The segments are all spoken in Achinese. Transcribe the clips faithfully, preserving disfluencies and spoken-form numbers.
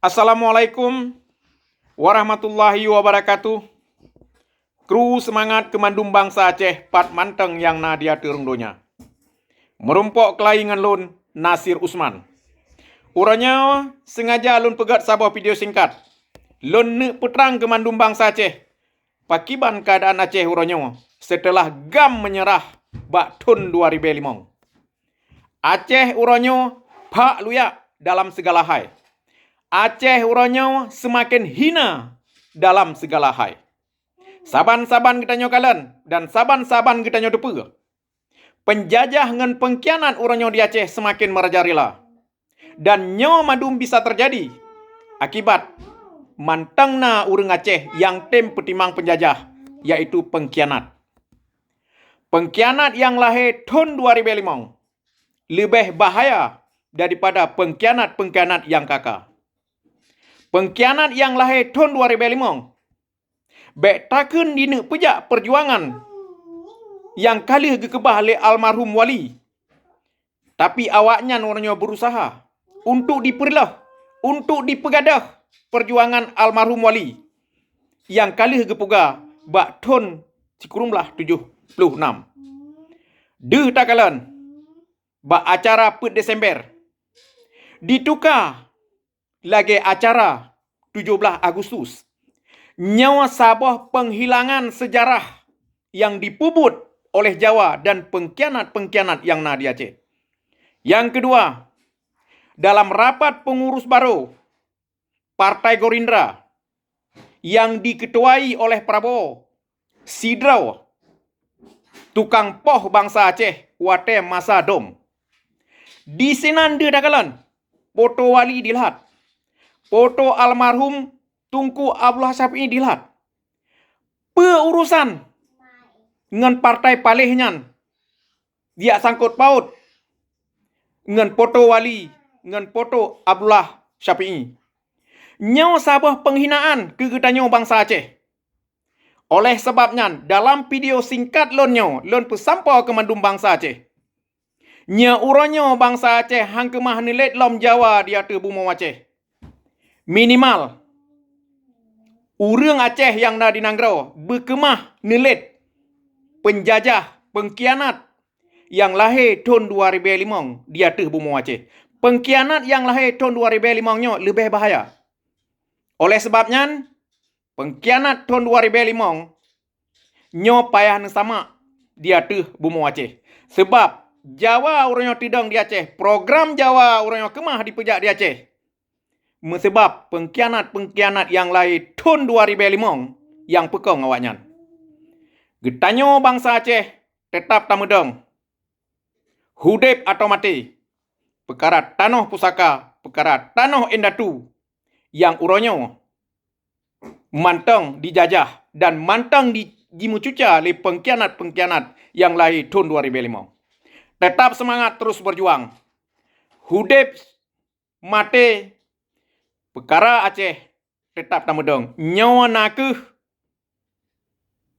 Assalamualaikum warahmatullahi wabarakatuh. Kru seumangat keu mandum bansa Aceh pat mantong nyang na di ateueh rhueng donya. Meurumpok keulayi ngon lôn, Nasir Usman. Uroe nyoe sengaja lôn peugét saboh video singkat. Lôn neuk peutrang keu mandum bansa Aceh pakiban keuadaan Aceh uroe nyoe seuteulah GAM meunyeurah bak thon dua ribée limong. Aceh uroe nyoe phak luyak dalam sigala hai. Aceh uroe nyoe seumaken hina dalam sigala hai. Saban-saban geutanyoe kalon dan saban-saban geutanyoe teupeue, peunjajah ngon peungkhianat uroe nyoe di Aceh seumaken meurajalela. Dan nyoe mandum bisa teujadi akibat mantong na ureuëng Aceh nyang tem peutimang peunjajah, yaitu peungkhianat. Peungkhianat nyang lahé thon dua ribée limong leubeh bahaya daripada peungkhianat-peungkhianat nyang ka-ka. Peungkhianat nyang lahé thon dua ribée limong bék takheun jineuk peujak peujuangan nyang ka lheueh geukeubah lé almarhum Wali. Tapi awaknyan uroe nyoe beurusaha untuk jipeureuloh, untuk jipeugadôh peujuangan almarhum Wali nyang ka lheueh geupeugah bak thon sikureueng blaih tujoh ploh nam. Deuh takalon bak acara peuet Desember, jituka lagée acara tujoh blaih Agustus. Nyoe saboh peunghilangan seujarah nyang jipeubuet oleh Jawa dan peungkhianat-peungkhianat nyang na di Aceh. Nyang keudua, dalam rapat peungurus barô Partai Gerindra nyang jikeutuai oleh Prabowo, sidroe tukang poh bansa Aceh watée masa dom. Disinan deuh takalon, poto Wali jilhat, poto almarhum Teungku Abdullah Syafii jilhat. Peue urosan ngon partai paléh nyan? Jijak sangkot paut ngon poto Wali, ngon poto Abdullah Syafii. Nyoe saboh peunghinaan keu geutanyoe bansa Aceh. Oleh sabab nyan, dalam video singkat lôn nyoe, lôn peusampoe keu mandum bansa Aceh. Nyoe uroe nyoe bansa Aceh han keumah neulét lom Jawa di ateueh bumoe Aceh. Minimal, ureuëng Aceh nyang na di nanggroe beukeumah neulét peunjajah, peungkhianat nyang lahé thon dua ribée limong di ateueh bumoe Aceh. Peungkhianat nyang lahé thon dua ribée limong nyoe leubeh bahaya. Oleh sabab nyan, peungkhianat thon dua ribée limong nyoe payah neusamak di ateueh bumoe Aceh. Sabab Jawa uroe nyoe teudong di Aceh, program Jawa uroe nyoe keumah jipeujak di Aceh. Meusabab peungkhianat-peungkhianat nyang lahé thon dua ribée limong nyang peukong awaknyan. Geutanyoe bansa Aceh teutap tameudong, udeb atawa maté, peukara tanoh pusaka, peukara tanoh indatu nyang uroe nyoe mantong jijajah dan mantong di-, jimeucuca lé peungkhianat-peungkhianat nyang lahé thon dua ribée limong. Teutap seumangat terus beujuang. Udeb maté, peukara Aceh teutap tameudong. Nyoe na kheueh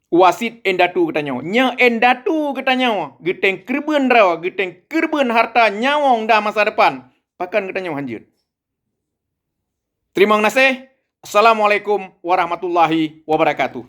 wasiet indatu geutanyoe. Nyoe indatu geutanyoe geutem keureubeuen droe, geutem keureubeuen hareuta nyawöng dan masa depan. Pakon geutanyoe han jeuet? Teurimong gaséh. Assalamualaikum warahmatullahi wabarakatuh.